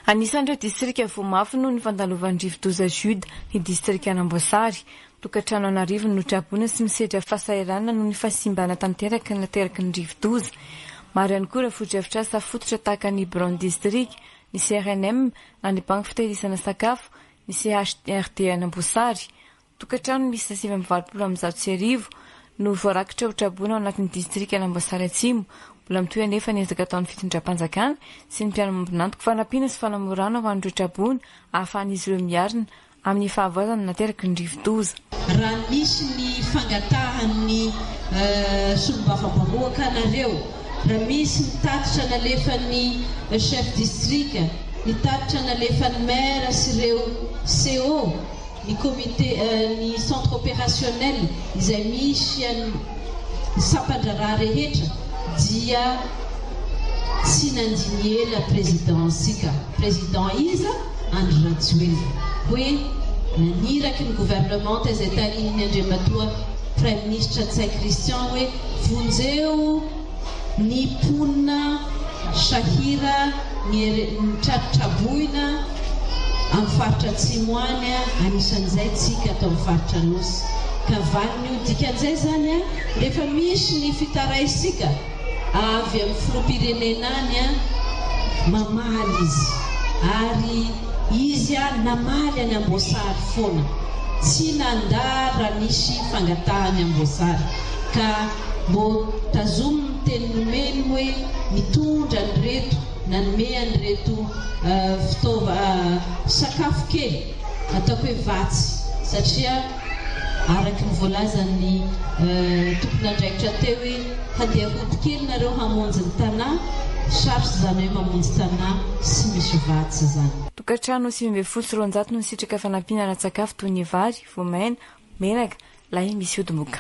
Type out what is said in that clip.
Anisan'ireo distrika voa mafy noho ny fandalovan'ny rivodoza Jude ny distrikan'Amboasary. Tokantrano an'arivony no traboina sy misedra fahasahiranana noho ny fahasimbana tanteraka nateraky ny rivodoza. Maro ihany koa ireo fotodrafitrasa fototra tahaka ny biraon'ny distrika, ny CRNM na ny banky fitehirizana sakafo, ny CHRD an'Amboasary. Tokantrano miisa 1189 no voarakitra ho traboina ao anatin'ny distrikan'Amboasary Atsimo. Mbola mitohy anefa ny ezaka ataon'ny fitondram-panjakana sy ny mpiara-miombon'antoka fanampiana sy fanamorana ho an'ireo traboina ahafahan'izy ireo miarina amin'ny fahavoazana nateraky ny rivodoza. Raha nisy ny fangatahan'ny solombavambahoaka anareo, raha misy ny tatitra nalefan'ny chef district, ny tatitra nalefan'ny maire sy ireo CO, ny comité ny centre opérationnel izay misy an'ny sampan-draharaha rehetra dia tsy nandiny ela président ntsika, président iza? Andry Rajoelina, hoe naniraky ny gouvernementa izay tarihin'ny Andriamatoa Praiminisitra Ntsay Christian hoe vonjeo ny mponina sahira ny tratraboina amin'ny faritra atsimo any, anisan'izay tsika ato amin'ny faritra Anosy. Ka valin'io dikan'izay izany rehefa misy ny fitaraisika avy amin'ny filoham-pirenena any, mamaly izy ary izy namaly any Amboasary foana, tsy nandà raha nisy fangatahany Amboasary ka Mbô tazomy ny teny nomeny hoe nitondra an'ireto, nanome an'ireto fitaova sakafo kely, ataoko hoe vatsy, satria araky ny voalazan'ny tompon'andraikitra teo hoe handeha hody kely nareo hamonjy ny tanà, sarotra izany hoe mamonjy tanà sy misy vatsy izany. Tokantrano 219 no nisitraka fanampiana ara-tsakafo toy ny vary, voamaina, menaka, lay misy ody moka.